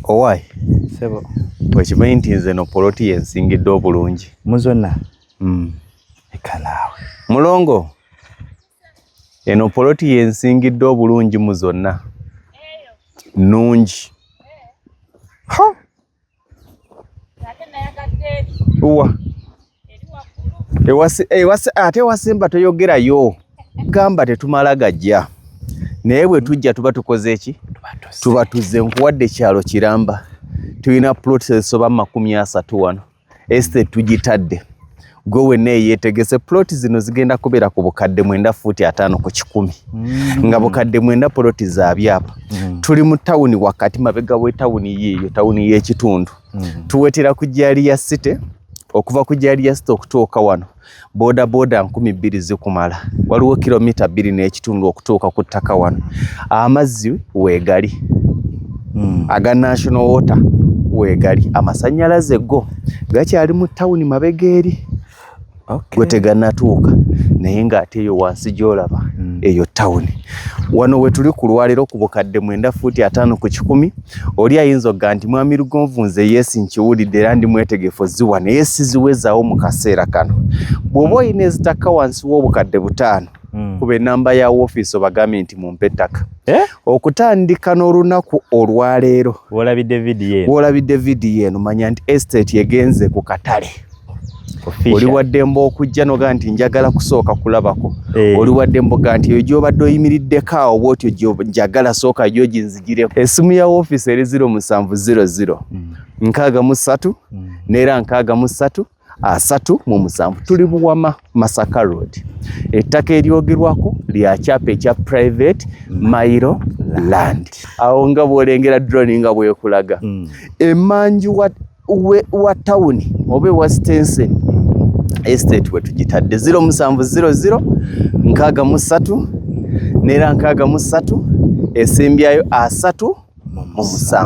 Owaayi. Sebo. Okimanyi nti nze no poloti yensingidde obulungi mu zonna? Eka naawe. Mulongo, eno poloti yensingidde obulungi mu zonna. Nnungi. Ha! Wa? Ate ewasemba toyogerayo. Gamba tetumala gajja. Naye bwe tujja tuba tukoze ki? Tuba tuzze. Nkuwadde kyalo kiramba. Tulina plots ezisoba 30 wano. Estate tugitadde. Gwe wenna eyeetegese, plot zino zigenda kubeera ku 9,000 fuuti 50 ku 100. Nga 9,000 poloti za byapa. Tuli mu tawuni wakati, mabega w'etawuni yiiyo, tawuni y'ekitundu. Tuwetera ku Jalia City, okuva ku Jalia City okutuuka wano boda boda 2000 zikumala. Waliwo kilomita 2.5 okutuuka ku ttaka wano. Amazzi weegali. Aga National Water weegali. Amasannyalaze go gakyali mu tawuni mabega eri. Gwe tegannatuuka, naye ng'ate eyo wansi gy'olaba eyo tawuni. Wano we tuli ku lwaleero ku 9,000 fuuti 50 ku 100. Oli ayinza okugamba nti Mwami Lugonvu, nze yeesi nkiwulidde era ndi mwetegefu ziwa, naye siziwezaawo mu kaseera kano. Bw'oba olina ezitakka wansi w'obukadde 5, kuba ennamba ya woofiisi obagambye nti mumpe ettaka. Eh? Okutandika n'olunaku olwaleero W'olabidde vidiyo eno. W'olabidde vidiyo eno, manya nti estate egenze ku katale. Official. Oli waddembe okujja noga nti njagala kusooka kulabako. Eh. Oli waddembe oga nti eyo gy'obadde oyimiriddeko awo bwotyo njagala sooka gyo ginzigireko. Essimu ya woofiisi eri 0700 63 neera 63 37. Tuli Buwama, Masaka Road. Ettaka eryogerwako lya kyapa ekya private mailo land. Awo nga bw'olengera drone nga bwekulaga emanju wa tawuni oba ewa Stenson Estate we tugitadde. 0700 63 neera 63 esembyayo 37.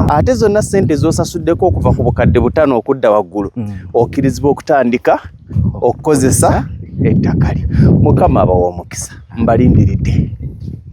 Ate zonna ssente z'osasuddeko okuva ku 5,000 okudda waggulu, okkirizibwa okutandika okukozesa ettaka lyo. Mukama abawa omukisa, mbalindiridde.